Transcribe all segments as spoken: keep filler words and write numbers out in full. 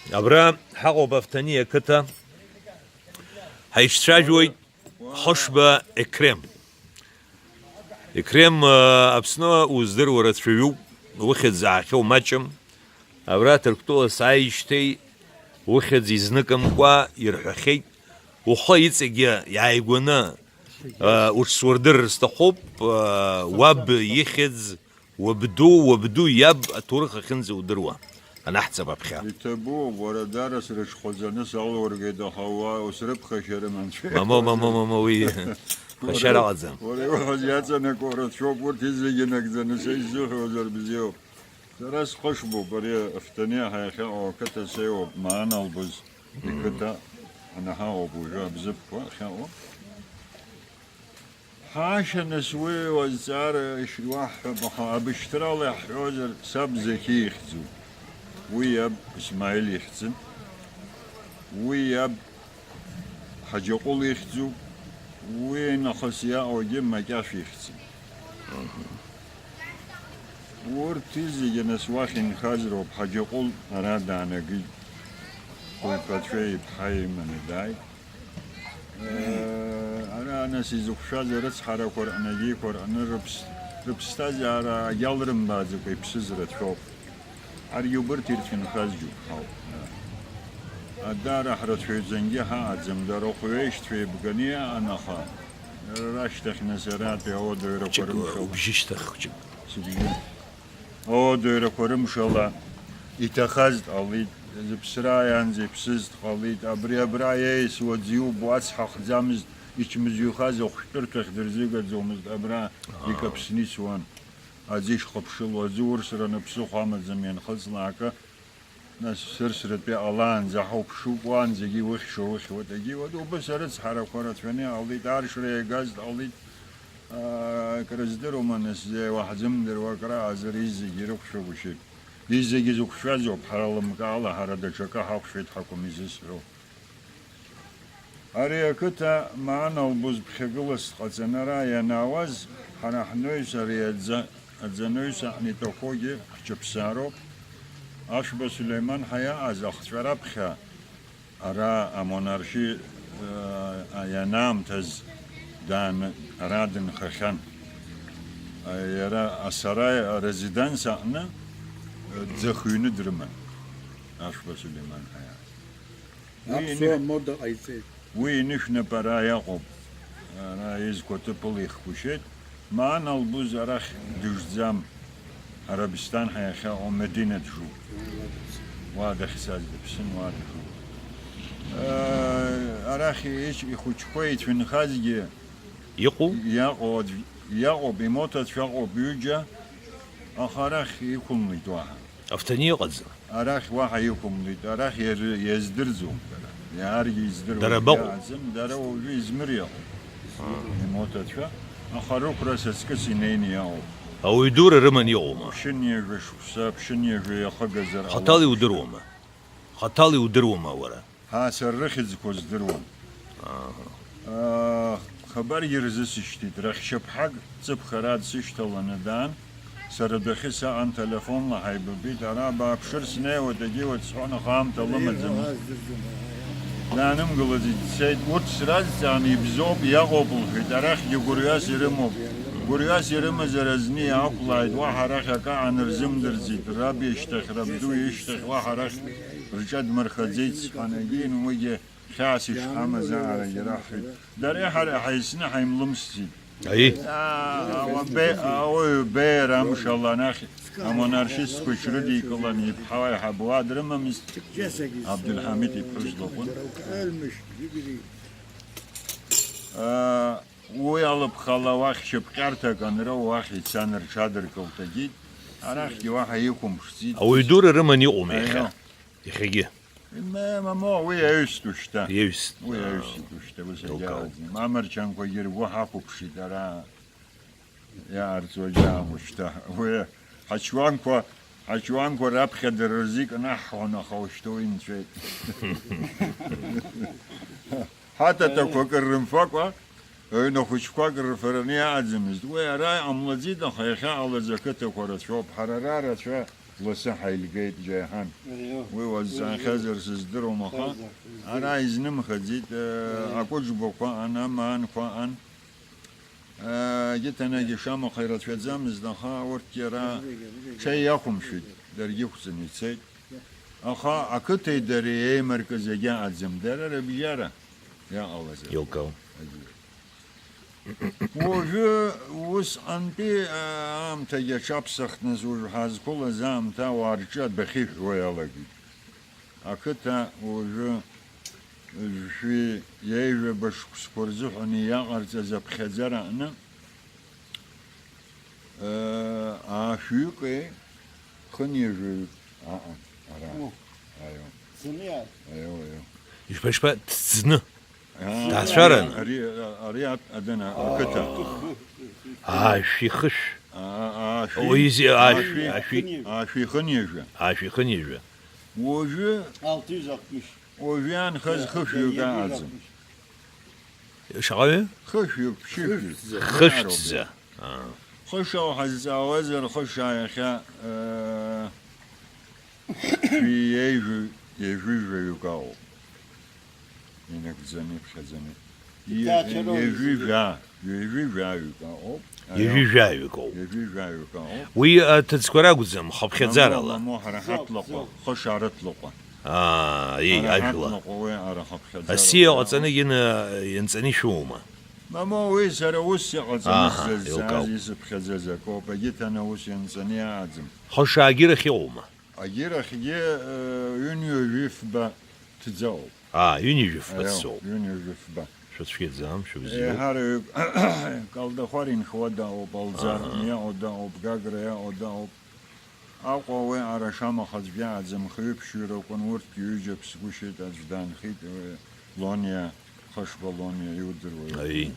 Абра ҳаҟоуп Авҭани ақыҭа. Ҳаицәажәоит Хышба Еқрем. Еқрем, э, Аԥсны уздыруа рацәаҩуп, ухьӡ аахьоу маҷым. Абра Ҭырқәтәыла сааижьҭеи ухьӡ изныкымкәа ирҳәахьеит. Ухы иҵегьы иааигәаны, э, уҽсурдырыр сҭахуп, э, уаб ихьӡ, уабду, уабду иаб аҭоурых ахьынӡаудыруа, анаҳҵап аԥхьа. Иҭабуп, уара дара срыҽхәаӡаны салургеит, аха уа усрыԥхашьарым, анцәа Мамоу, иҳәозар. Мамоу, мамоу, уи ԥхашьара Уара, ыҟаӡам. Уара иуҳәаз иаҵанакуа рацәоуп, урҭ зегьы нагӡаны са исзыҳәозар бзиоуп. Сара схышбоуп, ари Авҭани ҳәа иахьаҟоу ақыҭа сеиуоуп, Маан Албыз иқыҭа, ана ҳаҟоуп уажәы Абзыԥқәа ахьаҟоу. Ҳаашьа нас уи уазҵаара ишиуаҳҳәап, аха абышьҭрала иаҳҳәозар, саб Зақьи ихьӡуп. Уи иаб Исмаил ихьӡын. Уи иаб Ҳаџьаҟәыл ихьӡуп. Уи нахыс иаҟоугьы Макьашә ихьӡын. Урҭ зегьы нас уахь инхаз роуп. Ҳаџьаҟәыл ара даанагеит. Хәылԥацәа иԥҳа иманы дааит. Ара, нас, изықәшәаз арыцҳарақәа рҟны, агьиқәа рҟны рыԥс-, рыԥсҭазаара агьалрымбааӡакәа иԥсыз рацәоуп. Аргьы убырҭ ирцәынхаз џьоук ҳауп. Адара ҳрацәаҩӡангьы ҳаҟаӡам, дара хәҩеишьцәа еибганы иаан, аха дара рашьҭахь нас аратәи ауадаҩрақәа Хәыҷык, рымшала. Убжьышьҭахь хәыҷык. Сыбжьы. Ауадаҩрақәа рымшала иҭахаз дҟалеит, зыԥсра иаанӡа иԥсыз дҟалеит, абри абра иеисуа ӡиуб уацҳахӡамызт, ичмазаҩхаз ахәшәтәырҭахь дырзыгаӡомызт, абра Аа. икаԥсны ицуан. Аӡы ишхыԥшыло, аӡы урсраны ԥсыхәа амаӡам ианхыҵлак, нас сырсратәы иҟалаанӡа ҳауԥшуп, уаанӡагьы иухьша ухьуеит, егьиуеит, убыс арыцҳарақәа рацәаны иҟалеит, аршра иагаз ҟалеит, аа, акрыздыруама, нас, иуаҳзымдыруа акрааҵыр изегьы ирықәшәагәышьеит. Изегьы зықәшәазоуп, ҳара лымкаала, ҳара даҽакы ҳақәшәеит ҳакәым изысҳәо. Ари ақыҭа Маан Албуз ԥхьагылас дҟаҵаны ара ианаауаз, ҳара ҳнаҩс ари аӡа-, аӡанаҩс аҟны иҭахогьы ҳчаԥсаароуп. Ашәба Сулеиман ҳәа иаҟаз ахҵәараԥхьа ара амонархи, э, ианаамҭаз дааны ара дынхахьан. Иара асараи арезиденс аҟны, э, ӡахыҩны дрыман, Ашәба Сулеиман ҳәа иаҟаз. Уи Аԥсуа инышә-, мода ҟаиҵеит. Уи инышәнапы ара иаҟоуп. Ара изқәа ҭыԥ ылихгәышьеит. Маан Албуз арахь дыжӡам. Арабисҭан ҳәа иахьаҟоу Медина дыжуп. Уа дахьцаз дыԥсын, уа дыжуп. Э, арахь ич-, ихәыҷқәа ицәынхазгьы Иҟоу? Иаҟоу аӡә-, иаҟоуп, имоҭацәа ыҟоуп ҩыџьа, аха арахь иқәымлеит уаҳа. Авҭани ыҟаӡам. Арахь уаҳа иқәымлеит, арахь иазы-, иаздырӡом дара. Иааргьы издыруам. Дара абаҟоу? Иааӡам, дара уажәы Измыр иҟоуп. Аа. Имоҭацәа, аха рықәра са аҵкыс инеины иаауп. Ауаҩ дура рыман иҟоума? Ԥшьынҩажәа шықәса, ԥшьынҩажәа иахыгазар ҟалап. Хаҭала иудыруама? Хаҭала иудыруама уара? Ҳа, сара рыхьӡқәа здыруам. Аҳа. Аа, хабаргьы рзысышьҭит, раҳәшьаԥҳак ҵыԥх ара дсышьҭаланы даан, сара адәахьы саҟан, телефонла ҳаибабеит, ара бааԥшыр снеиуеит, егьиуеит сҳәон, аха аамҭа лымаӡамызт. Даанымгылаӡеит, дцеит. Урҭ сразҵаан, ибзоуп, иаҟоуп, лҳәеит, арахьгьы гәырҩас ирымоуп. Гәырҩас ирымазар азны иаақәлааит, уаҳа арахь акы аанырзымдырӡеит, раб ишьҭахь, рабду ишьҭахь, уаҳа арахь рҿадмырхаӡеит, сҳәан, егьин уигьы хьаас ишҳамаз аарагьы раҳҳәеит. Дареи ҳареи ҳаицны ҳаимлымсӡеит. Аи. Аа, ауаҩ бе-, ауаҩ беиара амшала анахь амонархистқәа иҽрыдикылан, иԥҳа аиҳабы уа дрымамызт, Абдулҳамид иԥҳәыс лакәын. Аа, уи алыԥхала уахь шьапҟьарҭак анроу уахь ицан рҽадыркылт, егьит, арахьгьы уаҳа иқәымшәӡеит. Ауаҩ дура рыман иҟоума иахьа? Аио. Иахьагьы? Ма-, мамоу, уи аҩсҭ ушьҭа. Иаҩсҭ. Уи Аа. аҩсит ушьҭа, ус Лкаауп. Агьааӡам. Амарчанқәагьы ргәы ҳақәыԥшит, ара иаарҵуа џьаам ушьҭа. Уи ҳачуанқәа, ҳачуанқәа раԥхьа дара рзы икнаҳҳон, аха ушьҭа уи нҵәеит. Ҳататақәа акыр рымфакәа, Аҩны хәыҷқәак рырфараны иааӡамызт. Уи ара иҟамлаӡеит, аха иахьаҟалаз ақыҭақәа рацәоуп. Ҳара ара рацәа Лассы ҳаилгеит, Џьаиҳан. Аио. Уи уазҵаахьазар сыздыруам, аха ара изнымхаӡеит, э, акәыџбақәа аан, амаанқәа аан. Егьырҭ анагьы шамаха ирацәаӡамызт, аха урҭгьы ара ҽеи иақәымшәеит, даргьы ықәҵны ицеит. Аха ақыҭеи дареи еимаркыз егьаҟаӡам, дара рыбжьара иаҟалазар. Еилкаау. Уажәы усҟантәи аамҭагьы аҽаԥсахтәны, уажә ҳазқәылаз аамҭа ауаа рҿы адәахьы иҳәуа иалагеит. Ақыҭа уажәы жәшәи ҩажәаба шықәсқәа рзыҳәан иаҟарҵаз аԥхьаӡара аҟны, э, аашәҩыки хынҩажәаҩык аҟан ара. О. Аио. Зыниа. Аио, аио. Ишԥа, ишԥа, ҭӡны? Аа, ҭаацәаран. Ари, ари, ари ат-, адына, ақыҭа. Аашәи хышә. Аа, аашәи, Уи зи-, аашәи, аашәи, аашәи. Аашәи хынҩажәа. Аашәи хынҩажәа. Уажәы, Алҭыжь ахмыш. Уажәы иаанхаз хышәҩык Иагьежь ааӡам. Ахмыш. Шаҟаҩы? Хышәҩык, ԥшьышәҩык. Хышәҭӡа. Хышәҭӡа. Аа. Хышәа уҳазҵаауазар, хышәа иахьа, э, шәи ҩажәи, ҩажәи жәаҩык ауп. Инагӡаны, иԥхьаӡаны. Иҭаацәароуп Ҩажәи изегьы. Жәа, ҩажәи жәаҩык ауп. Ҩажәи жәаҩык ауп. Ҩажәи жәаҩык ауп. Уи аҭыӡқәа ракәӡам, хыԥхьаӡарала. Мамоу, мамоу, ҳара Зоуп, ҳаҭлаҟа, зоуп. Хышара ҭлаҟа. Аа, еи, Ҳара ажәла. Ҳаҭлаҟа уи ара хыԥхьаӡара Асиа уи ҟаҵаны ауп. Ин-, ианҵаны ишәоума? Мамоу, уи сара ус иҟаҵаны Аҳа, сзазҵааз, еилкаауп. Исыԥхьаӡаз акоуп, агьыҭаны ус ианҵаны иааӡам. Хыша агьырахь иҟоума? Агьырахьгьы, э, ҩынҩажәи фба ҭӡаауп. Аа, ҩынҩажәи фба Аио, ҭӡоуп. Ҩынҩажәи фба. Шәыцәгьаӡам, шәыбзиоуп. Еиҳарак Калдахәар инхауа дааоуп, Алӡаартәны Аҳа. Иаҟоу дааоуп, Гагра иаҟоу дааоуп. Аҟәа уи ара шамаха аӡәгьы ааӡамхаҩы ԥшьҩы ракәын, урҭгьы ҩыџьа ԥсгәышьеит, аӡә даанхеит, уи Лониа, Хышба Лониа иудыруа иакәын. Аи.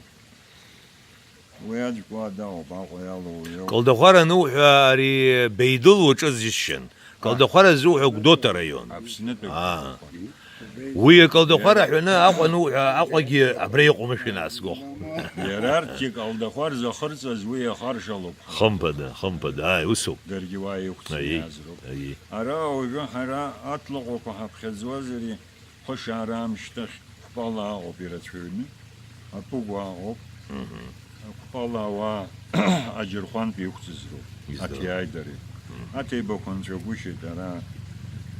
Уи аӡәк уа дауп, Аҟәа иалоу уи ауп. Калдахәара ануҳәа, ари Беидыл уаҿы џьысшьан. Калдахәара зуҳәо Гәдоуҭа араион. Аԥснытәи Аа. Калдахәара. Уи Калдахәара Иара ҳәаны Аҟәа ануҳәа, Аҟәагьы абра иҟоума шәынаасгәахә. Иара арҭгьы Калдахәар захырҵаз уи иахаршалоуп. Хымԥада, хымԥада, ааи, усоуп. Даргьы уа иқәҵны Аиеи, иаазроуп. Аиеи. Ара уажәы ҳара аҭлаҟәақәа ҳаԥхьаӡоз ари Хышара амшьҭахь Кәпала аҟоуп ирацәаҩны, Аԥыгәа аҟоуп. Мгм. Кәпала ауаа аџьырхәантә иқәҵыз роуп, Издру. Аҭиааи дареи. Мгм. Аҭеибақәа нҵәагәышьеит, ара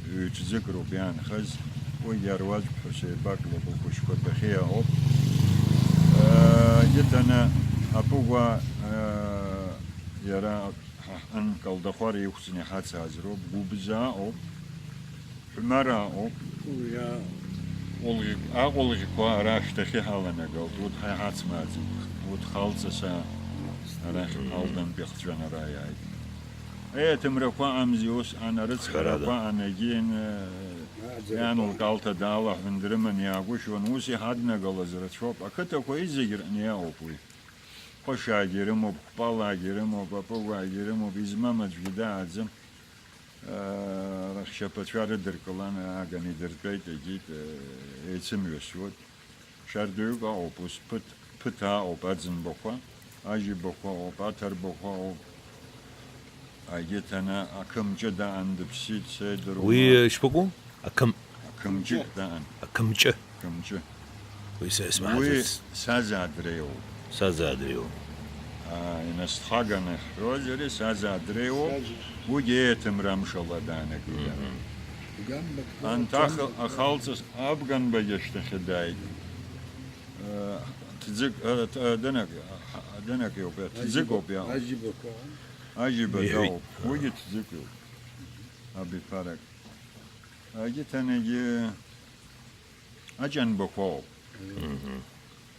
ҩ-ҿӡык роуп иаанхаз, уигьы аруаӡәк ҳәасеибак лыхәыҷқәа адәахьы иаауп. Егьырҭ ана Аԥыгәа, иара Ҳа ҳан Калдахәара иқәҵны иҳацааз роуп, Гәыбза ыҟоуп, Ҳәмара ыҟоуп. Уи, а, Ҟәылӷьы-, аҟәылӷьқәа ара ашьҭахьы ҳаланагалт, урҭ ҳа иҳацмааӡеит, урҭ халҵас арахь Мм. Алдантәи ахҵәан ара иааит. Еи, аҭымрақәа амзи ус, анарыцҳарақәа Ҳәарада. Анагьы ин-, Ааӡарақәа. Иан лкалҭа даалаҳәын дрыманы иаагәышьуан, ус иҳаднагалаз рацәоуп, ақыҭақәа изегь рҟны иаауп уи. Ҟәышаагьы ирымоуп, Кәпалаагьы ирымоуп, Апыгәаагьы ирымоуп, измам аӡәгьы дааӡам. Рахьшьаԥацәа рыдыркылан, ааган идыртәеит, егьит, еицымҩасуеит. Шәардәаҩык аҟоуп, ус ԥыҭ, ԥыҭ аҟоуп, Аӡынбақәа, Ажьибақәа ыҟоуп, Аҭарбақәа ыҟоуп. Агьыҭ ана ақымҷы даан дыԥсит, сеидырума. Уи шԥакәу? Ақым-, Ақымҷык даан. Ақымҷы. Ақымҷы. Уи са Уи исмаҳаӡац. Саза адреиуоуп. Саза адреиуоуп. Аа, инасҭхаганы иҳҳәозар, Саза адреиуоуп. Саза. Уигьы еиҭымра амшала даанагеит. Мгм. Анҭ ах-, ахалҵыс Абганбагьы ашьҭахьы дааит. Э, ҭӡык, э, т-, э, дынак, ҳ-, дынак иоуп, э, ҭӡык ауп иаауа. Ажьибақәа. Ажьиба Иҳәеит. Дауп. Уигьы ҭӡык иоуп. Абиԥарак. Агьыҭанагьы Аҷанбақәа ауп. Мгм.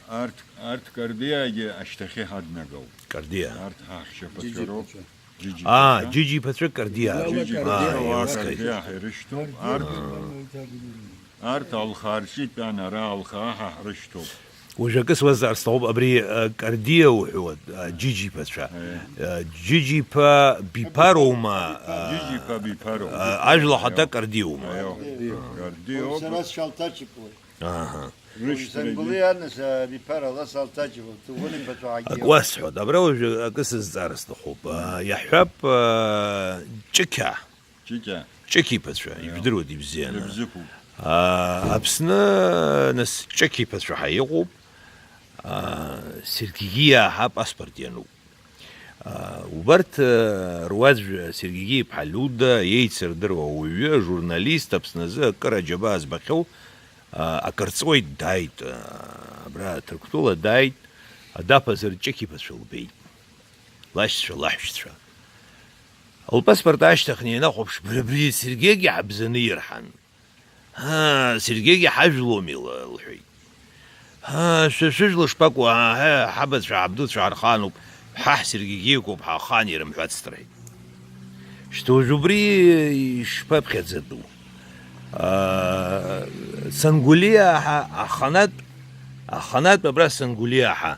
Арҭ, арҭ Кардиагьы ашьҭахьы ҳаднагауп. Кардиа. Арҭ ҳаҳәшьаԥацәа роуп. Џьыџьа-, Џьыџьа-, Аа, ԥацәа. Џьыџьа-иԥацәа Кардиа. Џьыџьа-иԥацәа Аа, уа иуасҳәеит. Кардиа ҳәа ирышьҭоуп. Арҭ, Аа. Арҭ Алхаа рҿы итәан, ара Алхаа ҳәа ҳрышьҭоуп. Уажәы акы суазҵаар сҭахуп, абри, э, Кардиа уҳәоит, э, Џьыџьа-иԥацәа. Э. Э, Џьыџьа-иԥа Биԥароума, э, Џьыџьа-иԥа Биԥароуп. Э, ажәла хаҭа Кардиоума. Аио. Кардиоуп. Сара сшалҭаҷкәын. Аҳа. Рышьҭрагьы. Сангәылианыс, э, Биԥара, ала салҭаҷкәын, Ҭыгәын иԥацәа Ак ҳагьиоуп. Уасҳәоит, абра уажәы акы сызҵаар сҭахуп. Э, иаҳҳәап, э, Ҷықьа. Ҷыкьа. Ҷыкьа иԥацәа, ижәдыруеит ибзианы. Ирыбзыԥуп. Аа, Аԥсны, нас, Ҷыкьа иԥацәа ҳәа иҟоуп. Аа, Сергигиаа ҳа паспорт иануп. Аа, убарҭ, аа, руаӡә Сергигиа иԥҳа Лиуда, еицырдыруа ауаҩы, ажурналист, Аԥсназы акыр аџьабаа збахьоу, аа, акыр ҵуеит, дааит, аа, абра Ҭырқәтәыла дааит, адаԥазар Ҷыкьа иԥацәа лбеит. Лашьцәа, лаҳәшьцәа. Лпаспорт аашьҭыхны ианахәаԥш, бара абри Сергеигьы ҳабзаны ирҳан. Аа, Сергеигьы ҳажәломи, ла-, лҳәеит. Аа, шәа шәыжәла шԥакәу? Аа, ҳа, ҳабацәа, ҳабдуцәа ҳархаануп, ҳаҳ Сергеигьы икәоуп, ҳа ахаан ирымҳәацт, рҳәеит. Шьҭа уажә убри ишԥаԥхьаӡатәу? Аа, Сангәлиаа ҳа, аханатә, аханатә абра Сангәлиаа ҳа.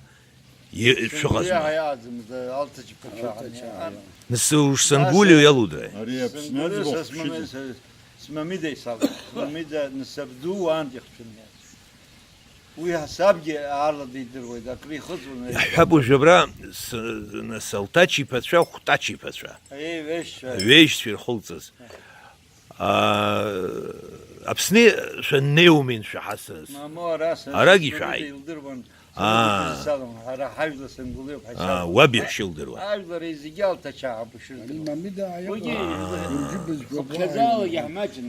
Е-, шәыҟазма? Сангәлиа иааӡамыз, Алҭаҷкәа шәаҳан. Нас уж Сангәлиа иалудра? Ари Аԥсны Сангәлиа аӡбахә са смами-, ԥшьыӡ. Са-, смамида исалам. Смамида нас абду уаантә ихцәын иааз. Уи ҳасабгьы аарла дидыруеит, акры ихыҵуан. Иаҳҳәап, уажә абра с-, нас Алҭаҷ иԥацәа, Хәтаҷ иԥацәа. Еи, вешьцәа. Вешьцәа ирхылҵыз. Аа, Аԥсны шәаннеиуами, ншәа, ҳасас. Мамоу, ара са Арагь сынтәа ишәааит. Илдыруан. Аа. Сара дызсалам, ҳара ҳажәла сангәылиоуп Аа, ҳаисалам. Уаб иаҳәшьа илдыруан? Ҳажәлар зегьы Алҭаҷаа ҳабушьырдыруан. Мамида аиаҟәа. Уигьы Аа. Гәырџьы бызшәоуп. Хыԥхьаӡалагьы ҳмаҷын.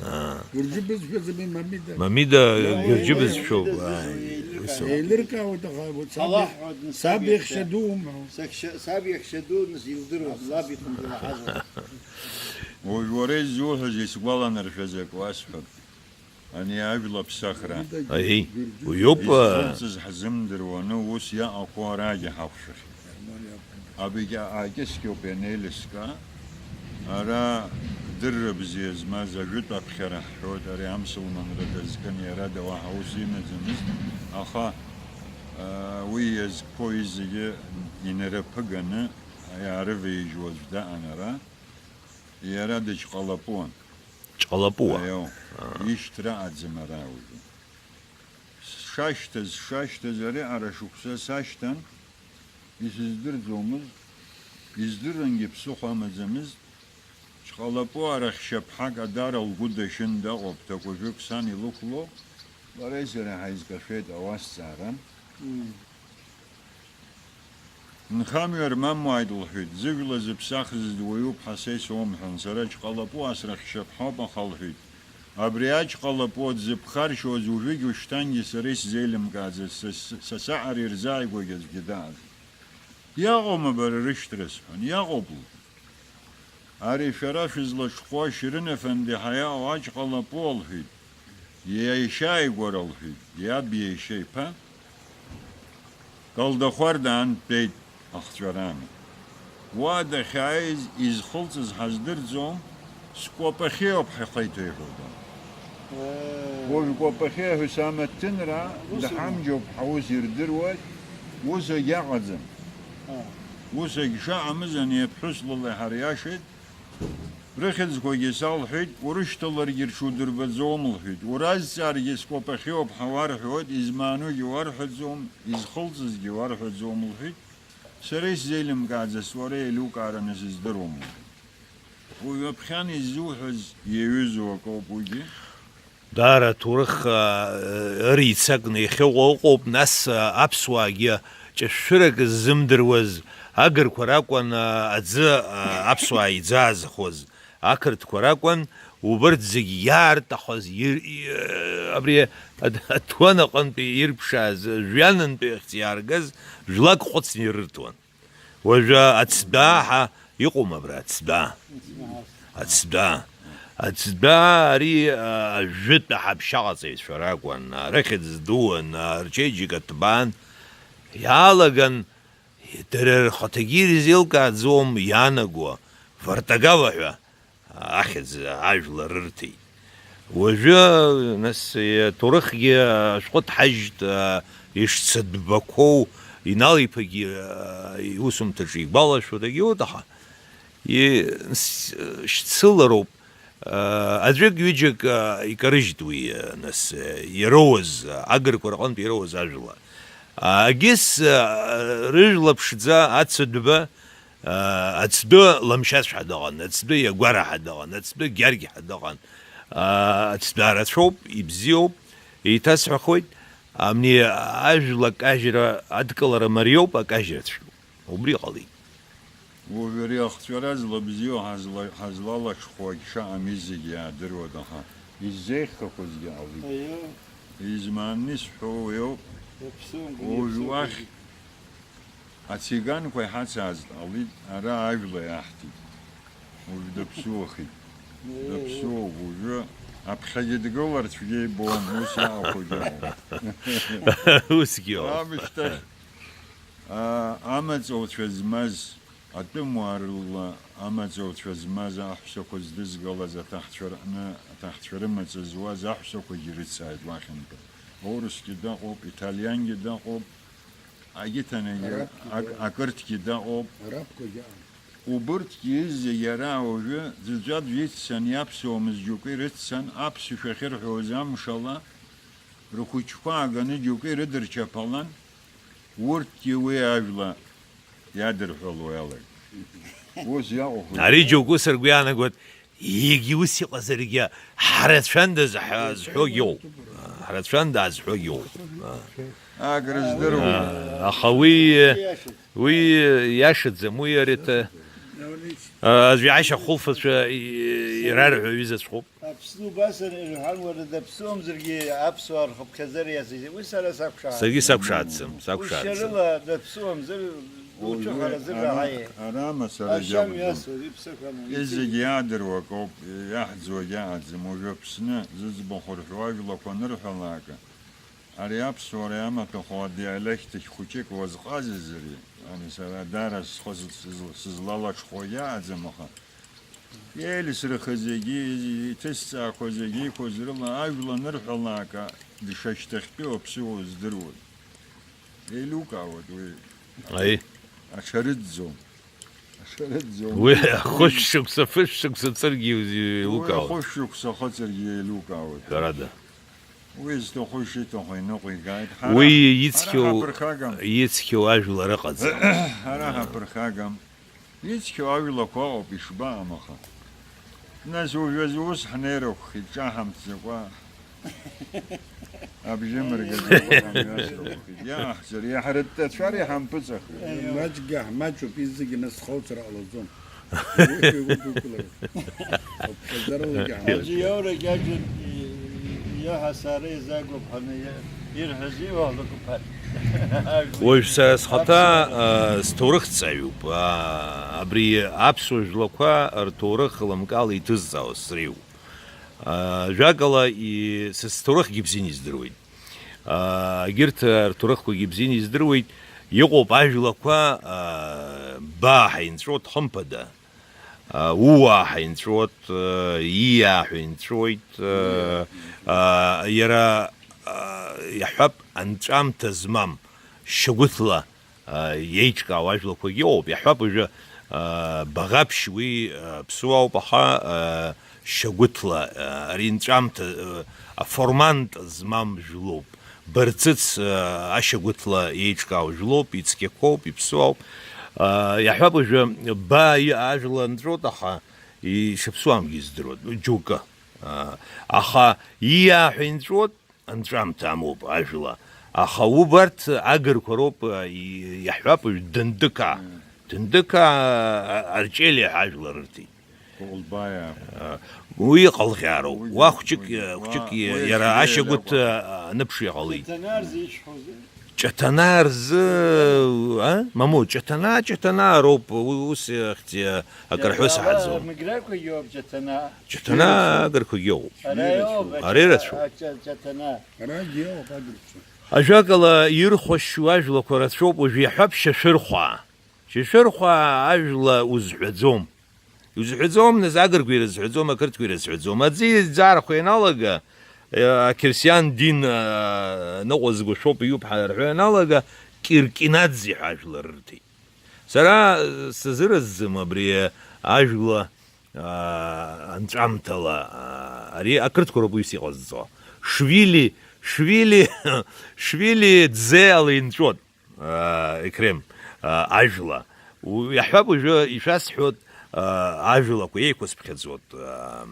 Аа. Гәырџьы бызшәаӡами, Мамида? Мамида Мамида Гәырџьы бызшәоуп, Мамида аа, зызуа еилыркааит. Еилыркаауеит, аха, вот, саб, Аллаҳ, вот, саб насыԥ иахьа иахьа. Дума. Сахьа-, саб иахьа ду, нас илдыруан, лаб иҟынтә илаҳазар. Уажә уара иззуҳәаз исгәаланаршәаз акы уасҳәап. Ани ажәла аԥсахра. Аиеи, уиоуп, а, изхылҵыз ҳзымдыруаны ус иаҟақәоу араагьы ҳақәшәахьеит. Абигьы аакьыскьоуп ианеилыскаа. Ара дырра бзиа змаз ажәытә аԥхьара ҳҳәоит, ари амсылманра дазкын, иара да уаҳа ус имаӡамызт, аха, а, уи иазкқәоу изегьы инарыԥыганы иаарывеижьуа аӡә даан ара, иара дыҷҟалапуан. Ҷҟалапуа. Аио, Аа. Ишьҭра аӡым ара уажәы. Сшашьҭаз, сшашьҭаз, ари аҟара шықәса сашьҭан, исыздырӡомызт, издыррангьы ԥсыхәа амаӡамызт. Ҷҟалапуа арахь шьаԥҳак адара лгәы дашьын даҟоуп, ҭакәажәык сан илықәло, лареи сареи ҳаизкашәеит ауасҵаара. Мм. Нхамҩа рмамуааит, лҳәеит, зыжәла зыԥсахыз дуаҩуп ҳәа са исоумҳәан, сара Ҷҟалапуа срахьшьап ҳәоуп, аха, лҳәеит, абри аҷҟалапуа дзыԥхаршьуаз уажәыгь ушьҭангьы сара исзеилымкааӡаз, са, са, са саҟара ирзааигәагь аӡәгьы дааӡам. Иаҟоума бара рышьҭра, сҳәан, иаҟоуп, лҳәеит. Ари шәара шәызлаҽхәуа Шьрын Афанди ҳәа иаҟоу аҷҟалапуа, лҳәеит, иешьа ааигәара, лҳәеит, иаб иешьа иԥа, Калдахәардаан дтәеит ахҵәараан. Уа дахьааиз изхылҵыз ҳаздырӡом, скәапахьы ауп ҳхы иҭеиҳәода. Уажә кәапахьы ҳәа самаҭҭынра даҳамџьоуп, ҳаус ирдыруеит, ус агьаҟаӡам. Ус агьшаҟамыз ани аԥҳәыс лыла иҳариашеит, рыхьӡқәагьы салҳәеит, урышьҭаларгьы рҽудырбаӡом, лҳәеит, уразҵааргьы скәапахьы ауп ҳәа уарҳәоит, измааноугьы уарҳәаӡом, изхылҵызгьы уарҳәаӡом, лҳәеит, сара исзеилымкааӡац уара еилукаараны сыздыруам, лҳәеит. Уи ҩаԥхьан иззуҳәаз иаҩызоу акоуп уигьы. Даара аҭоурых, а, ырицакны иахьыҟоу ыҟоуп, нас, а, аԥсуаагьы ҿышәшәырак ззымдыруаз, агырқәа ракәын, а, аӡы, а, аԥсуаа иӡаазхоз, ақырҭқәа ракәын, убырҭ зегь иаартахоз, ир-, и-, абри аҭ-, аҭуан аҟынтәи ирԥшааз, жәҩанынтәи ахьӡ иааргаз, жәлак хәыцны ирырҭон. Уажәы ацба ҳәа иҟоума абра, ацба? Ацба. Ацба ари, а, ажәытә аҳаԥшьаҟаҵаҩцәа ракәын, арыхьӡ дууан, арчеиџьыка ҭбаан, иалаган, дара рхаҭагьы ирзеилкааӡом иаанаго, Вартагава ҳәа ахьӡ ажәлар рырҭеит. Уажәы, нас, аҭоурыхгьы ашәҟәы ҭҳажьт, а, ишцатәбақәоу, Инал-иԥагьы, а, иусумҭаҿы игәалашәо дагьоуҭаха, и-, с-, шьцылароуп, а, аӡәык-ҩыџьак, а, икарыжьт уи, а, нас, а, ироуаз, а, агырқәа рҟынтә ироуаз ажәлар. А, агьыс, а, рыжәла ԥшӡа ацатәба Ацәтәы Ламшьаҵә ҳәа дыҟан, ацәтәы Иагәара ҳәа дыҟан, ацәтәы Гьаргь ҳәа дыҟан. Ацәтәы арацәоуп, ибзиоуп, еиҭасҳәахоит, абни ажәла акажьра адкылара мариоуп, акажьра цәгьоуп. Убри ҟалеит. Уажә ари ахҵәара злабзиоу ҳазла-, ҳазлалаҽхәуагь шаҟами зегьы иаадыруада ҳәа, иззеиӷьхақәазгьы ҟалеит. Аио. Измаанны исҳәо уи ауп. Иаԥсумкәа, уажә иаԥсумкәа. Уахь ациганқәа иҳацааз ҟалеит, ара ажәла иаҳҭеит. Уажә даԥсуахеит. Аио. Даԥсуоуп, уажәы аԥхьагьы дгылар цәгьа ибом, ус иаахәагьы ыҟоуп. Усгьы ыҟоуп. Аамышьҭахь, аа, амаҵуцәа змаз, атәымуаа рыла амаҵуцәа змаз аҳәсақәа здызгалаз аҭаҳцәа рҟны, аҭаҳцәа рымаҵ зуаз аҳәсақәагьы ирыцааит уахьынтәи. Аурысгьы дыҟоуп, иҭалиангьы дыҟоуп, агьыҭанагьы Арабгьы ак-, дыҟоуп. Ақырҭгьы дыҟоуп. Арабқәагьы аан. Убырҭгьы зегьы ара уажәы ӡәӡәаӡә иццан, иаԥсуамызт џьоукы ирыццан, аԥсышәа ахьырҳәауаз амшала, рхәыҷқәа ааганы џьоукы ирыдырчаԥалан, урҭгьы уи ажәла иадырҳәало иалагеит. Ус иаҟаху. Ари џьоукы сыргәы иаанагоит, егьи ус иҟазаргьы, ҳрацәандаз ҳәа зҳәогьы ыҟоуп. Ҳрацәанда азҳәогьы ыҟоуп. Агра здыруеит. Аха уи, уи иашаӡам, уи ари ҭа-, аӡәы иашьа хәылфацәа ирарҳәо ҩызаҵәҟоуп. Аԥсны убас ирҳәан, уара даԥсуамзаргьы аԥсуаа рхыԥхьаӡара иацызеи? Уи сара сақәшаҳаҭ. Саргьы сақәшаҳаҭӡам, сақәшаҳаҭӡам. Ушьарыла даԥсуамзар, уцәыхаразы ара, раҳаиа. Арама сара ашьам иаҵоу, ибсыхәа амоуп. Зегь иаадыруа акоуп, иаҳӡуагь аӡам. Уажәы Аԥсны зыӡбахә рҳәо ажәлақәа анырҳәалак, ари аԥсуара иамаҭәахо адиалект хәыҷык уазҟазазари? Ани сара даара схы сыз-, сыз-, сызлалаҽхәо иаӡам, аха Иеилсырхыз зегьы, иҭысҵаақәа зегьы иқәыз рыла ажәла анырҳәалак, дшашьҭахьтәиу аԥсыуа здыруан. Еилукаауеит уи. Аи. Аҽарыӡӡом. Аҽарыӡӡом. Уи хышә шықәса, фышә шықәса ҵыргьы еилукаауеит. Уи хышә шықәса хыҵыргьы еилукаауеит. Ҳәарада. Уи зҭаху ишиҭаху иныҟәигааит. Ҳара, уи ицқьоу, ҳара ҳаԥырхагам. Ицқьоу ажәлар ыҟаӡам. Ҳара ҳаԥырхагам. Ицқьоу ажәлақәа ыҟоуп, ишбаҟам аха. Нас уажәазы ус ҳнеир акәхеит, ҿаҳамҭӡакәа, абжьы мыргаӡакәа ҳамҩасыр акәхеит. Иааҳзар, иаҳрыттацәар, иҳампыҵахуеит. Маҷгьы ҳмаҷуп, изегьы нас хауцара ҟалаӡом. Уи, уи, уи, уи, уи, уи. Абхазарлагьы ҳмаҷуп. Аӡәы иоурагь аӡәы иаҳасаара изаагәаԥханы ирҳәаз иуалгәаԥхар. Уажә сара схаҭа, а, сҭоурыхҭҵааҩуп. А, абри аԥсуа жәлақәа рҭоурых лымкаала иҭызҵаауа среиуоуп. А, жәакала, и-, са сҭоурыхгьы бзианы издыруеит. А, егьырҭ рҭоурыхқәагьы бзианы издыруеит. Иҟоуп ажәлақәа, а, баа ҳаинҵәот, хымԥада. А, ууаа ҳаинҵәот, а, ииаа ҳәа инҵәоит, а, а, иара, а, иаҳҳәап, анҵәамҭа змам, шьагәыҭла, а, иеиҿкаау ажәлақәагьы ыҟоуп. Иаҳҳәап, уажәы, а, Баӷаԥшь уи, а, ԥсуаауп, аха, а, шьагәыҭла, а, ари нҵәамҭа, а, аформант змам жәлоуп. Барцыц, а, ашьагәыҭла еиҿкаау жәлоуп, ицқьақәоуп, иԥсуаауп. А, иаҳҳәап, уажәы, ба и-, ажәла нҵәот, аха ишаԥсуамгьы издыруа, џьоукы. А, аха ииаа ҳәа инҵәот, анҵәамҭа амоуп ажәла. Аха убарҭ агырқәа роуп, а, и-, иаҳҳәап, уажә Дындыка. Дындыка, а, Арҷелиа ҳәа ажәлар рырҭеит. Кәылбаиа. Уи иҟалӷьаароуп. Уи, уа хәҷык, уи, хәҷык уа, уи иара ашьагәыҭ, ашьагәыҭ, а, аныԥшуа иҟалеит. Џьаҭанар зишьхәозеи? Ҷаҭанаа рзы, а? Мамоу, Ҷаҭанаа, Ҷаҭанаа роуп, у-, ус ахьӡ-, акыр ҳәо саҳаӡом. Миграқәагьы иоуп Ҷаҭанаа. Ҷаҭанаа агырқәагьы ыҟоуп. Ара иоуп, ара ирацәоуп. А, Ҷа-, Ҷаҭанаа. Арагьы иоуп агырқәа. Ажәакала, ирхәашьу ажәлақәа рацәоуп, уажә иаҳҳәап, Шьашәырхәаа. Шьашәырхәаа ажәла узҳәаӡом. Иузҳәаӡом, нас, агырқәа ирызҳәаӡом, ақырҭқәа ирызҳәаӡом. Аӡы иӡаархо ианалага, э, ақьырсиан дин, э, ныҟәызго шәоуп, иубҳәа рҳәо ианалага, Киркинаӡе ҳәа ажәлар рырҭеит. Сара, э, сазыразӡам абри, э, ажәла, э, анҵәамҭала, э, ари ақырҭқәа роуп уи иҟазҵо. Швили, Швили, Швили ӡе ала инҵәот. Еқрем, ажәла, Иаҳҳәап, уажәы ишәасҳәоит, аа, ажәлақәа еиқәысԥхьаӡоит, аа,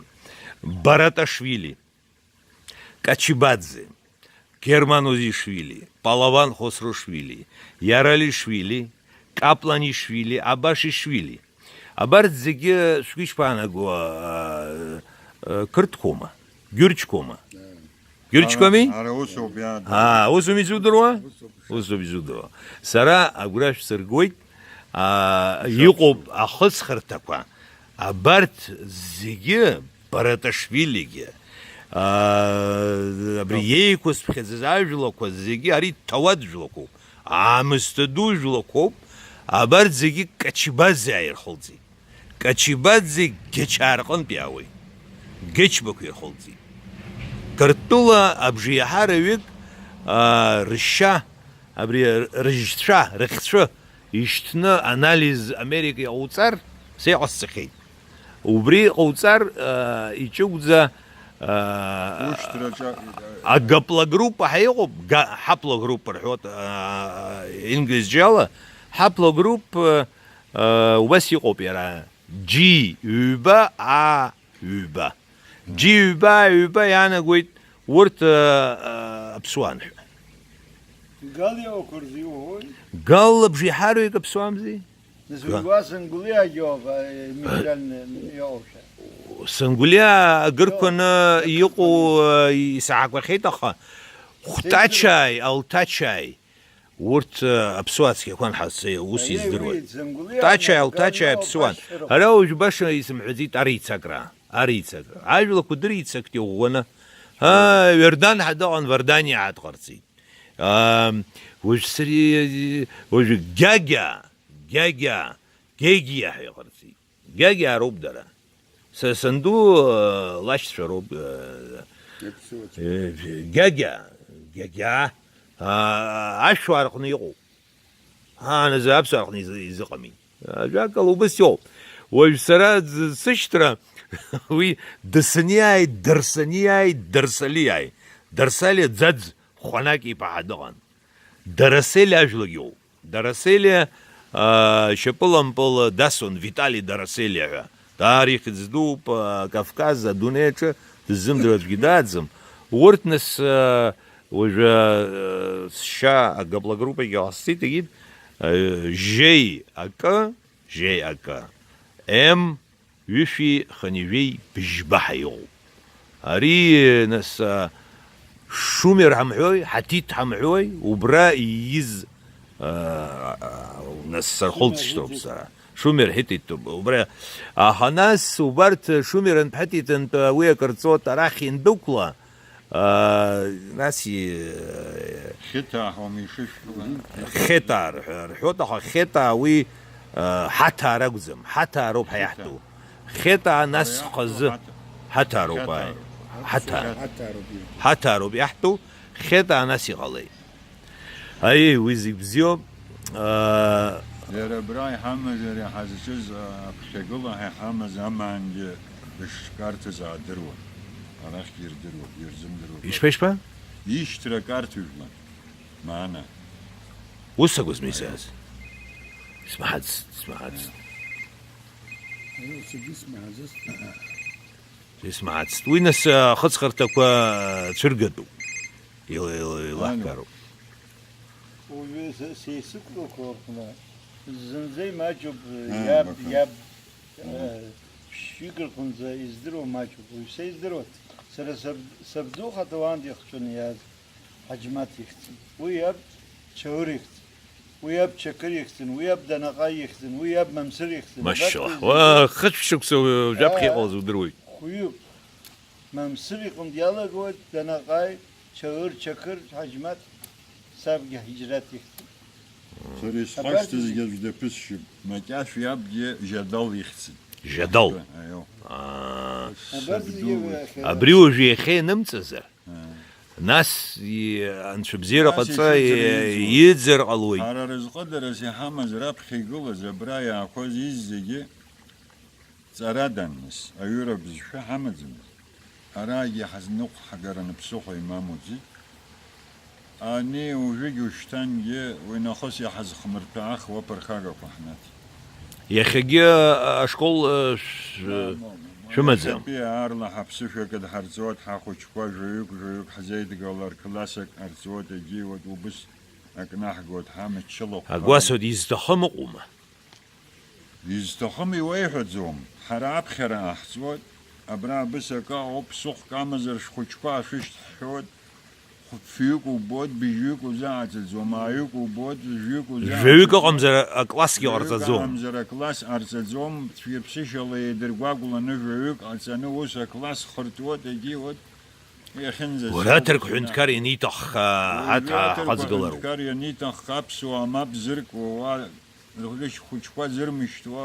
Бараташвили, Качибаӡе, Герман Озишвили, Палаван Хосрошвили, Иаралишвили, Капланишвили, Абашишвили. Абарҭ зегьы шәгәы ишԥаанаго, аа, қырҭқәоума? Гьурџьқәоума? Гьурџьқәами? Ара, ара усоуп, иааду. Аа, усоуми изудыруа? Усоуп. Усоуп изудыруа. Сара агәра шәсыргоит, аа, иҟоуп ахыҵхырҭақәа. Абарҭ зегьы, Бараташвилигьы, аа, абри иеиқәызԥхьаӡаз ажәлақәа зегьы, ари ҭауад жәлақәоуп, аамысҭа ду жәлақәоуп, абарҭ зегьы Качибаӡе ааирхылҵит. Качибаӡе Гьечаа рҟынтә иаауеит. Гьечбақәа ирхылҵит. Қырҭтәыла абжеиҳараҩык, аа, ршьа, абри рыжьцәа, рыхьцәы ишьҭны анализ Америка иҟауҵар, са иҟасҵахьеит. Убри ҟауҵар, аа, иҷыгәӡа, аа, Ушьҭраҿы, агаплогруппа ҳәа иҟоуп, га-, ҳаплогруппа рҳәоит, аа, инглизџьала, ҳаплогруппа, аа, убас иҟоуп иара, G ҩба, A ҩба. G ҩба, A ҩба иаанагоит урҭ, аа, аԥсуан ҳәа. Гал иауақәа рзы иуҳәои? Гал абжеиҳараҩык аԥсуамзи? Нас уи уа Сангулиагьы иоуп, а, мигральный иоушәа. Сангулиа агырқәаны иҟоу, а, исаҳақәахьеит, аха Хәтачааи, Алҭачааи, урҭ, а, аԥсуа цқьақәан ҳәа ус издыруеит. Хәтачааи, Алҭачааи аԥсуан. Ара уажә баша исымҳәаӡеит арицакра, арицакра. Ажәлақәа дырицакт иӷәӷәаны. А, Вердан ҳәа дыҟан, Варданиаа дҟарҵеит. Ам, уажә сари-, уажә Гьагьа, Гьагьа, Гьегьиа ҳәа иҟарҵеит. Гьагьаа роуп дара. Са санду, э, лашьцәа роуп, э, Иаԥсуацәа. Э, Гьагьа, Гьагьаа, а, ашәуаа рҟны иҟоуп. Ааназы аԥсуаа рҟны изы-, изыҟами. Ажәакала, убыс иоуп. Уажә сара ӡ-, сышьҭра, уи Дысыниааи, Дырсыниааи, Дырсалиааи. Дарсалиа Ӡаӡ Хәанак иԥа ҳәа дыҟан. Дарасели ажәлагьы иоуп. Дарасели, аа, шьапылампыл дасуан Витали Дарасели ҳәа. Даара ихьӡ дууп, аа, Кавказ адунеи аҿы дыззымдыруа аӡәгьы дааӡам. Урҭ нас, аа, уажәы, аа, сшьа агаплогруппагьы ҟасҵеит, егьит, аа, жьеи акы, жьеи акы, М ҩышәи хынҩажәеи быжьба ҳәа иҟоуп. Ари, нас, а, Шумер ҳамҳәои, Ҳаҭиҭ ҳамҳәои, убра ииз, а, а, нас сархәылҵшьҭроуп сара. Шумер Ҳиҭиҭ убра. Аха нас убарҭ Шумер анҭ Ҳиҭиҭ анҭ уи акыр ҵуеит, арахь иандәықәла, Аа, нас и-, Хьыҭаа ҳәа ишышәҳәо. Хьыҭаа рҳәо-, рҳәоит, аха Хьыҭаа уи, аа, Ҳаҭаа ракәӡам, Ҳаҭаа роуп ҳәа Хьыҭаа. Иаҳтәу. Хьыҭаа нас Ари хазы. Аԥсуа Ҳаҭаа. Ҳаҭаа роуп, Хьаҭаа ааи. роуп. Ҳаҭаа. Ҳаҭаа роуп. Ҳаҭаа роуп иаҳтәу, Хьыҭаа нас иҟалеит. Аиеи, уи зегь бзиоуп. Аа, Иара абра иҳамаз, иара иҳазҿыз аԥхьагыла ҳәа иҳамаз амаангьы дышкарҭаз аадыруан. Арахьгьы ирдыруан, ирзымдыруан. Ишԥа, ишԥа? Ишьҭра карҭыжәлан, маана. Ус акәызма изааз? Смаҳацт, смаҳацт. Аиеи, саргьы смаҳаӡацт. Исмаҳацт. Уи нас, ахыҵхырҭақәа цәыргатәуп. Ил-, ил-, илаҳгароуп. Уажәы са, са исықәлақәо рҟны зынӡа имаҷуп, Ыы, иаб, баха. Иаб, Ыы. Э, ԥшьҩык рҟынӡа издыруа маҷуп. Уажә са издыруа, сара саб-, сабду хаҭа уаанӡа ихҵәаны иааз. Ҳаџьмаҭ ихьӡын. Уи иаб Чаыр ихьӡын. Уи иаб Чақыр ихьӡын. Уи иаб Данаҟаи ихьӡын. Уи иаб Мамсыр ихьӡын. Машьала. Абарҭ Уа, зегьы хыцәшықәса уажәаԥхьа Ыы, иҟалаз удыруеит. Хәҩуп. Мамсыр иҟынтә иалагоит Данаҟаи, Чаыр, Чақыр, Ҳаџьмаҭ, сабгьы Ҳиџьраҭ ихьӡын. Сара Абарҭ исхашҭызгьы зегьы. Аӡә даԥысшьып. Маҷашә иабгьы Жьадал ихьӡын. Жьадал. Аио. Аа. Абарҭ зегьы Сабду. Уи иахьа Абри уажәы иахьа ианымҵазар? Нас, и-, анцәа бзиара Нас ҟаҵа, ишыӡырҩӡуа. Иӡыр ҟалоит. Ҳара разҟыдарас иҳамаз раԥхьа игылаз абра иаақәаз изегьы ҵарадан, нас, аҩыра бызшәа ҳамаӡамызт. Арагьы ҳазныҟәҳагараны ԥсыхәа имамуӡеит. Ани уажәыгь ушьҭангьы уи нахыс иҳазхмырҭәаах уаԥырхагақәа ҳнаҭеит. Иахьагьы ашкол, э, шә-, шәымаӡам? Иахьатәи аарла ҳаԥсышәа кыдҳарҵоит, ҳахәыҷқәа жәаҩык-жәаҩык ҳзеидгылар, классак ҟарҵоит, егьиуеит, убыс акнаҳгоит, ҳамччылахә. Агәасоит, изҭахым ыҟоума? Изҭахым иуеиҳәаӡом. Ҳара аԥхьара ҟаҳҵоит, абра абыс акы ыҟоуп, ԥсыхәк амазар шәхәыҷқәа аашәышьҭ ҳҳәоит. Хә-, фҩык убоит, быжьҩык узааӡаӡом, ааҩык убоит, жәаҩык узааӡаӡом. Жәаҩык ыҟамзар, аклассгьы ҟарҵаӡом. Жәаҩык ыҟамзар, акласс ҟарҵаӡом, цәгьаԥсышьала еидыргәагәланы жәаҩык ҟаҵаны ус акласс хыртуеит, егьиуеит, иахьынӡазцаз. Уара аҭырқә ҳәынҭқар ианиҭахха, уажәы аҭаа аҭырқә ҳаҟазгалароуп. Ҳәынҭқар ианиҭахха аԥсуаа мап зыркуа уа рхәыҷқәа зырмышьҭуа,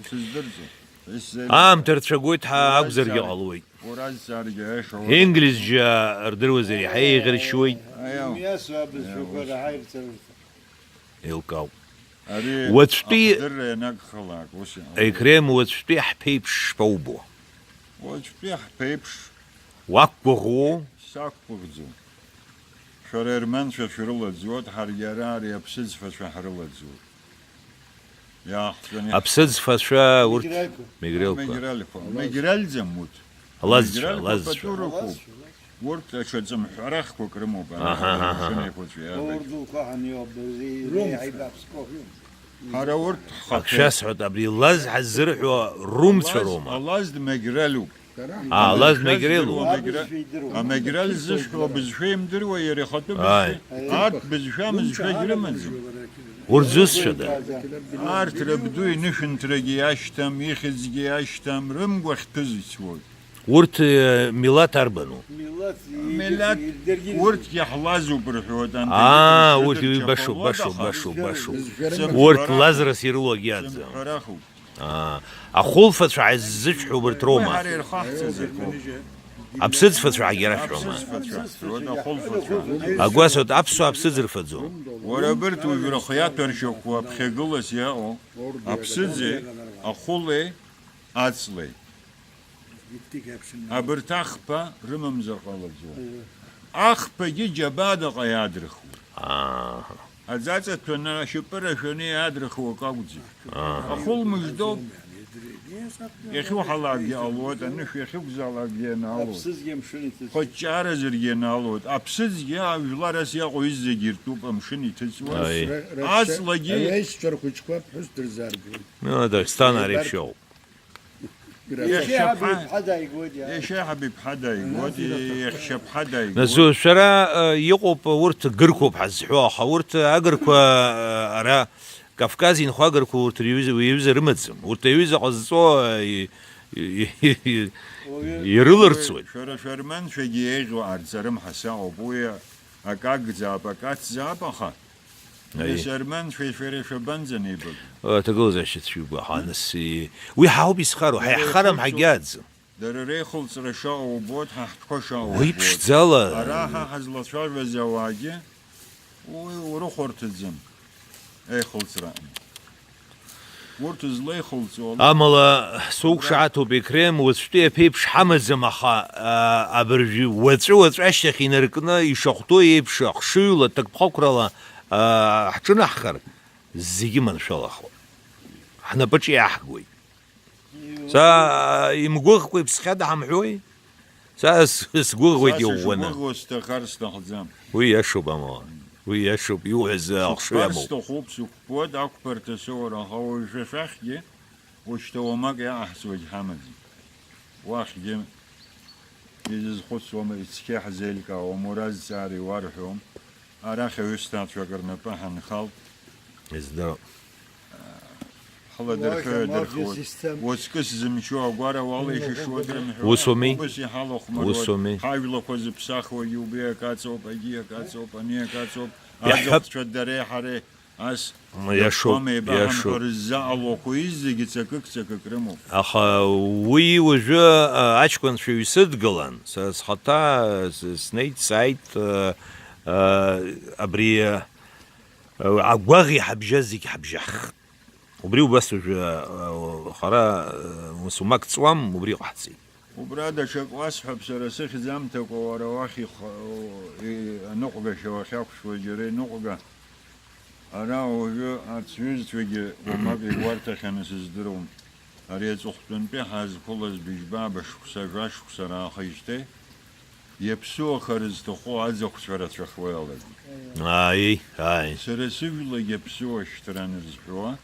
сыздырӡом. Исзеилымкаа. Аамҭа рцәагоит ҳәа акәзаргьы ҟалоит. Уразҵааргьы аиаша уҳәа. Инглизжьа рдыруазар иаҳа еиӷьыршьуеит. Аиау. Имҩасуа абызшәақәа Аиау. Раҳа ирҵарырҭа. Еилкаауп. Ари уаҵәтәи ахдырра ианагхалак, ус иҟалоит. Екрем, уаҵәтәи ҳԥеиԥш шԥаубо? Уаҵәтәи ҳԥеиԥш. Уақәгәыӷуоу? Сақәгәыӷӡом. Шәара ерманцәа шәрылаӡуеит, ҳаргьы ара ари аԥсыӡфацәа ҳрылаӡуеит. Иааҳҵәаны иаҳ- Аԥсыӡфацәа урҭ мигрельқәа. Мигрельқәа. Мигрельқәа. Мигрельӡам урҭ. Алазцәа, мигрельқәа алазцәа. Пату рықәуп. Урҭ аҽа ҵымҳәарахқәак рымоуп, ара Аҳа, аҳа, аҳа. Амшын еиқәаҵәи абагь. Урдуқәа ҳаниоуп, Румфа. Еиҳа иԥсқәа. Ҳара урҭ ҳхаҭа. Ак шәасҳәоит, абри лаз ҳаззырҳәо румцәа Алаз, роума? Алаз дмегрелуп. Аа, лаз Амегрель мегрелу. Здыруа, Мегре-, Абызшәа идыруа. Амегрель ззышәҳәо абызшәа имдыруа иара ихатәы Ааи. Бызшәа. Арҭ бызшәа-мызшәагь рымаӡам. Урҭ зусҭцәада? Арҭ рабду инышәынҭрагьы иашьҭам, ихьӡгьы иашьҭам, рымгәахь ҭәыз ицоит. Урҭ, э, милаҭ арбану? Милаҭ, Милаҭ, ирдыргьы урҭгьы ҳлазуп рҳәоит, анҭ Аа, егьырҭ урҭ рышәыдырчаԥа башоуп, лода башоуп, ҳа. Башоуп, башоуп. Зымҳәараху. Урҭ лазрас ирылоугьы аӡам. Зымҳәараху. Аа, ахәылфацәа ҳаззышәҳәо убарҭ роума? Уи ҳара ирхаҳҵаз акоуп. Аԥсыӡфацәа ҳагьарашәҳәома? Аԥсыӡфацәа, уи ахәылфацәа. Агәасоит, аԥсуаа аԥсыӡ рфаӡом. Уара абырҭ уажә рыхиаҭәаршьақәа аԥхьагылас иаҟоу, аԥсыӡи, ахәылеи, аҵлеи. Абарҭ ахԥа рымамзар ҟалаӡом. Ахԥагьы џьабадаҟа иаадырхуеит. Аа. Аӡаҵа ҭәаны, ашьапы рашәаны иаадырхуа акы акәӡам. Ааҳа. Ахәыл мыждоуп. Иахьуҳалакгьы ҟалоит, анышә иахьықәзаалакгьы ианаалоит. Аԥсыӡгьы амшын иҭыҵуеит. Хәыҷҷааразаргьы ианаалоит. Аԥсыӡгьы ажәлар ас иаҟоу изегьы иртәуп, амшын иҭыҵуеит. Аи. Ра-, ра-, Аҵлагьы аҩеишьцәа рхәыҷқәа ԥҳәыс дырзааргоит. Ну, Дагестан Еибарк-, ареиԥш иоуп. Иахьа Еиҳаб ҳа-, иԥҳа дааигоит, иа. Иахьа ҳабиԥҳа дааигоит, иахьа ԥҳа дааигоит. Нас, шәара, э, иҟоуп, урҭ гырқәоуп ҳазҳәо, аха урҭ агырқәа, э, ара Кавказ инхо агырқәа урҭ рҩыза, уи аҩыза рымаӡам. Урҭ аҩыза ҟазҵо, э, и-, и-, и-, ирыларҵуеит. Шәара шәарманшәагьы еиӷьу аарҵарым ҳасаҟоуп, уи акы агӡаап, акы аҭӡаап, аха Аиеи. Есарманцәеи шәареи шәабанӡанеибаку? Аҭагылазаашьа цәгьа угәаҳаныс, уи ҳауп изхароу, ҳаиҳхарам ҳагьааӡам. Дара реихылҵра шаҟоу убоит, ҳа ҳтәқәа шаҟоу убоит. Уи ԥшӡала. Ара ҳа ҳазлацәажәаз ауаагьы уи урыхәарҭаӡам, еихылҵра аҟны. Урҭ злеихылҵо ала. Амала, суқәшаҳаҭуп, Екрем, уаҵәтәи аԥеиԥш ҳамаӡам, аха, а, абыржәы уаҵәы-уаҵәы ашьҭахь инаркны ишахәҭоу еиԥш ахшыҩла ҭакԥхықәрала, а, ҳҿынаҳхар, зегьы маншәалахоит. Ҳнапаҿы иаҳгоит. Са, а, имгәыӷкәа иԥсхьада ҳамҳәои? Са с-, сгәыӷуеит. Са иӷәӷәаны. Сышгәыӷуа сҭахар сҭахӡам. Уи иашоуп, амала. Уи иашоуп, иуҳәаз ахшыҩ амоуп. Сықәԥар сҭахуп, сықәԥоит, ақәԥарҭа соур, аха уажәшәа шәахьгьы, ушьҭа уамак иаҟаҳҵо егьҳамаӡам. Уахьгьы изызхәыцуам, ицқьа ҳзеилкаауам, уразҵаари уарҳәом. Арахь аҩысҭаацәак рнапы ҳанхалт. Издыруам. Ҳладырхьуеит, Уахь амал дырхуеит. Иазышьҭам. Уаҵкыс зымчу агәара уалеишышуеит рымҳәои? Усоуми? Убас иҳалахәмаруеит. Усоуми? Ҳажәлақәа зыԥсахуагьы убри акаҵоуп, агьи акаҵоуп, ани акаҵоуп. Иаҳҳәап. Аӡахәцәа дареи ҳареи ас Ма, иашоуп, дырхуама, еибаҳамҳәо иашоуп. Рзы алуақәа изегьы ҵакык-ҵакык рымоуп. Аха уи уажәы, а, аҷкәынцәа ҩсыдгылан, са схаҭа с-, снеит, сааит, а, а, абри, а, агәаӷ иҳабжьаз зегь ҳабжьахт. Убри убас уажәы, а, хара, а, ус умак ҵуам, убри ҟаҳҵеит. Убра даҽак уасҳәап, сара сыхьӡ амҭакәа уара уахь их-, и-, аныҟәгашьа уахьақәшәо џьара иныҟәга. Ара уажәы арҭ сҩызцәагьы уамак игәарҭахьаны сыздыруам. Ари аҵыхәтәантәи ҳазқәылаз быжьба-ааба шықәса, жәа шықәса раахижьҭеи, иаԥсуа хара зҭаху аӡахәцәа рацәахо иалагеит. Ааи, ааи. Сара сыжәлагьы аԥсуа шьҭран зҳәауа,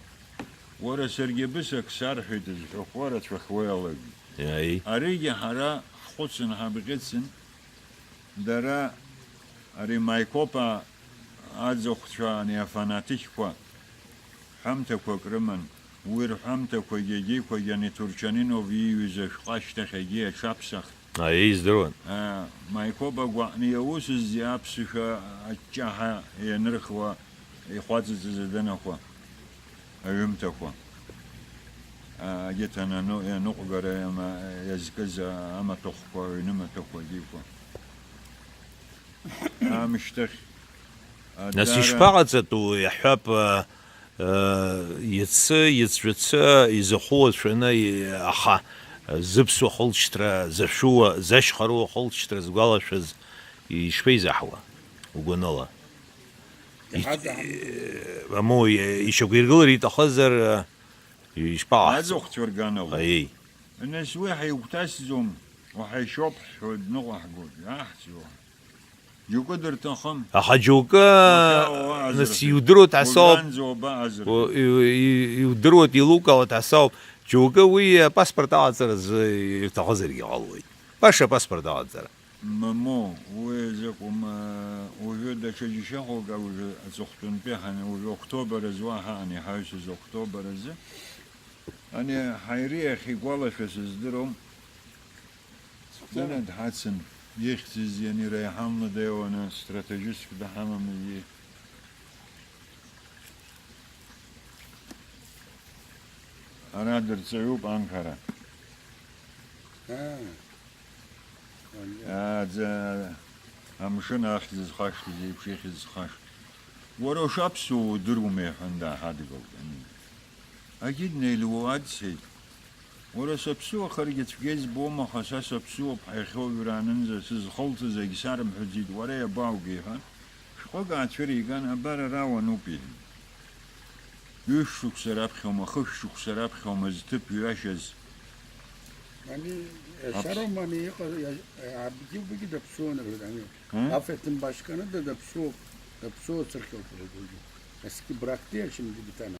уара саргьы абысак сарҳәеит зҳәақәо рацәахо иалагеит. Ааи. Аригьы ҳара ҳхәыцын, ҳабӷьыцын, дара ари Маикопа аӡахәцәа, ани афанатикқәа, ҳәамҭақәак рыман. Уи рҳәамҭақәагьы, егьиқәагьы, ани Турчанинов ииҩыз ашәҟәы ашьҭахь егьи аҽаԥсахт. Аиеи, издыруан. А, Маикопа гәаҟны иаусыз аԥсышәа аҷҷаҳәа ианырхуа, ихәаҵыҵыз адәанақәа, аҩымҭақәа. А, агьыҭ анану-, ианыҟәгара иама-, иазкыз амаҭәахәқәа, аҩнымаҭәақәа, егьиқәа. Аамышьҭахь, а, Нас даара ишԥаҟаҵатәу, иаҳҳәап, а, а, иацы, иҵәацы изахәу ацәаны, и-, аха, а, зыԥсуа хылҵшьҭра, зашәуа, зашьхаруа хылҵшьҭра згәалашәаз ишԥеизаҳауа, угәаныла? Иаҳа Ит-, заҳам. Аму, и-, ишьақәиргылар иҭахызар, а, ишԥаҟаҳҵо? Аӡахәцәа рганала. Аиеи. Нас уи ҳаигәҭасӡом, уаҳа ишьоуп ҳҳәо дныҟәаҳгоит, иаҳӡо. Џьоукы дырҭахым. Аха џьоукы, Уахьа уа нас, азырҳәеит. Иудыруеит ҳәа соуп. Убранӡа уаба азырҳәеит. У-, и-, и-, иудыруеит, илукаауеит ҳәа соуп. Џьоукы уи апаспорт аҟаҵаразы ирҭахызаргьы ҟалоит. Баша апаспорт аҟаҵара. Мамоу, уи закәым, уажәы даҽа џьашьахәык, уажәы аҵыхәтәантәи ҳан-, уажәы октиабр азы уа ҳаан иҳаҩсыз октиабр азы. Ани ҳаириахь игәалашәа сыздыруам. Дана дҳацын, ихьӡыз ианира иҳамла деиуаны, стратегистк даҳамамызгьы. Ара дырҵаҩуп Анкара. Аа. Аа, ӡа-, амшын ахьӡ зхашҭыз еиԥш ихьӡ зхашҭ. Уара ушаԥсуа удыруама, иҳәан дааҳадгылт. Агьи днеилууа дцеит. Уара саԥсуахаргьы цәгьа избом, аха са саԥсуоуп ҳәа иахьа уажәраанынӡа сызхылҵыз зегь сарымҳәаӡеит, уара иабаугеи ҳәа шәҟәык аацәыриган, абар ара уануп, иҳәеит. Ҩышықәса раԥхьоума, хышә шықәса раԥхьоума зҭыԥ ҩашьаз? Ани, Аԥс- иашароума, ани иҟаз, иа-, абгьы-убгьы даԥсуан, рҳәеит, ани. Ы? Афеҭ мбашьқаны да даԥсуоуп, даԥсуоу цырхьоуп, рҳәеит, уигьы. Аски брактиа шьым дибитана.